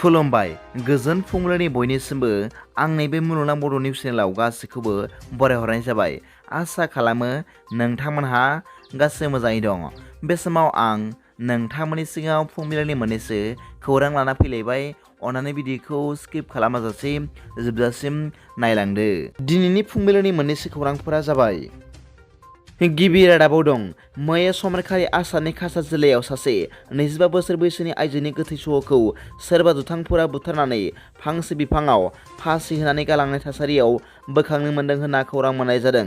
खुलुमबाय गोजोन फुंबिलिनि बयनिसिमबो आंनि बे मुलुगनां बड' निउस चेनेलाव गासैखौबो बरायहरनाय जाबाय। आसा खालामो नोंथांमोनहा गासै मोजाङै दं। बे समाव आं नोंथांमोननि सिगाङाव फुंबिलिनि मोननैसो खौरां लाना फैलायबाय। अन्नानै भिडिअखौ स्किप खालामाजासे जोबजासिम नायलांदो। दिनैनि फुंबिलिनि मोननैसो खौरांफोरा जाबाय। गिबि रादाबाव दं। मैया समरखारि आसामनि काछार जिल्लायाव सासे 25 बोसोर बैसोनि आइजोनि गोथै सह'खौ सोरबा दुथांफोरा बुथारनानै फांसे बिफाङाव फासि होनानै गालांनाय थासारियाव बोखांनो मोन्दों होनना खौरां मोननाय जादों।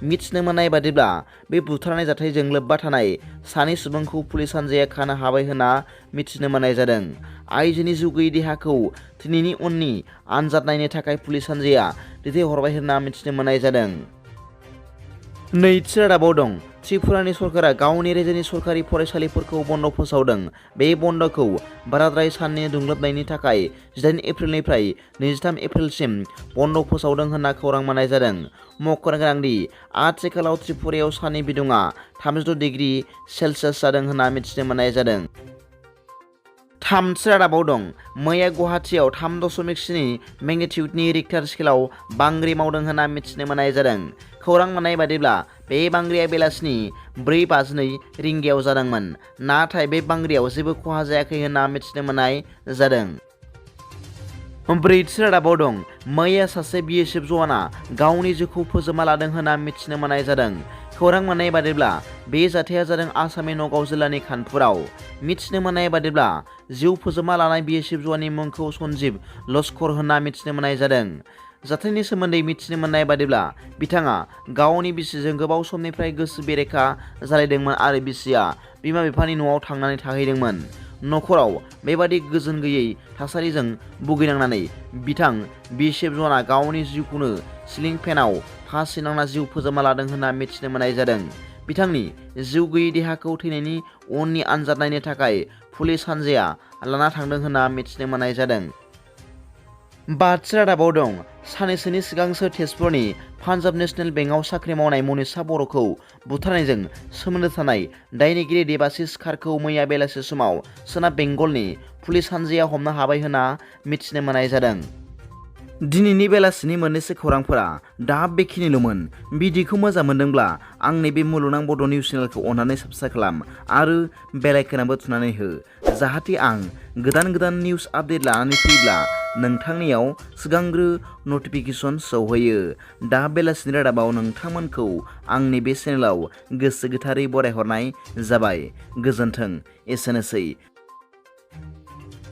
मिथिनो मोननाय बादिब्ला बे बुथारनाय जाथायजों लोब्बा थानाय सानै सुबुंखौ पुलिस हान्जाया खानो हाबाय होनना मिथिनो मोननाय जादों। आइजोनि जिउ गैयै देहाखौ दिनैनि उननि आनजाद नायनो थाखाय पुलिस हान्जाया दैथायहरबाय होनना मिथिनो मोननाय जादों। नैथि रादाबाव दं। त्रिपुरानि सरकारा गावनि रायजोनि सरकारि फरायसालिफोरखौ बन्द' फोसावदों। बे बन्द'खौ बाराद्राय साननि दुंलोबनायनि थाखाय 18 एप्रिलनिफ्राय 23 एप्रिलसिम बन्द' फोसावदों होनना खौरां मोननाय जादों। मख'नो गोनांदि आथिखालाव त्रिपुरायाव साननि बिदुङा 36 डिग्री सेलसियास जादों होनना मिथिनो मोननाय जादों। थामथि रादाबाव दं। मैया गुवाहाटीआव 3.7 मेग्निटिउडनि रिक्टार स्केलाव बांग्रि मावदों होनना मिथिनो मोननाय जादों। खौरां मोननाय बादिब्ला बे बांग्रिया बेलासिनि 4:52 रिंगायाव जादोंमोन। नाथाय बे बांग्रियाव जेबो खहा जायाखै होनना मिथिनो मोननाय जादों। ब्रैथि रादाबाव दं। मैया सासे BSF जवाना गावनि जिउखौ फोजोबना लादों होनना मिथिनो मोननाय जादों। खौरां मोननाय बादिब्ला बे जाथाया जादों आसामनि नगाव जिल्लानि खानपुराव। मिथिनो मोननाय बादिब्ला जिउ फोजोबना लानाय BSF जवाननि मुंखौ सन्जीब लस्कर होनना मिथिनो मोननाय जादों। जाथायनि सोमोन्दै मिथिनो मोननाय बादिब्ला बिथाङा गावनि बिसिजों गोबाव समनिफ्राय गोसो बेरेखा जालायदोंमोन आरो बिसिया बिमा-बिफानि न'आव थांनानै थाहैदोंमोन। नखराव बेबादि गोजोन गैयै थासारिजों भुगिनांनानै बिथां BSF जवाना गावनि जिउखौनो सिलिं फेनआव फासि नांना जिउ फोजोबना लादों होनना मिथिनो मोननाय जादों। बिथांनि जिउ गैयै देहाखौ थैनायनि उननि आनजाद नायनो थाखाय पुलिस हान्जाया लाना थांदों होनना मिथिनो मोननाय जादों। बाथि रादाबाव दं। साननैसोनि सिगांसो तेजपुरनि पान्जाब नेशनेल बेंकआव साख्रि मावनाय मनीषा बर'खौ बुथारनायजों सोमोन्दो थानाय दायनिगिरि देबाशिष खारखौ मैया बेलासि समाव सोनाब बेंगलनि पुलिस हान्जाया हमनो हाबाय होनना मिथिनो मोननाय जादों। दिनैनि बेलासिनि मोननैसो खौरांफोरा दा बेखिनिल'मोन। भिडिअखौ मोजां मोनदोंब्ला आंनि बे मुलुगनां बड' निउस चेनेलखौ अननानै साबस्क्राइब खालाम आरो बेल आइकनआबो थुनानै हो, जाहाथे आं गोदान निउस आपडेट लानानै फैब्ला नोंथांनियाव सिगांग्रो नटिफिकेसन सौहैयो। दा बेलासिनि रादाबाव नोंथांमोनखौ आंनि बे चेनेलाव गोसो गोथारै बरायहरनाय जाबाय। गोजोन्थों। एसेनोसै।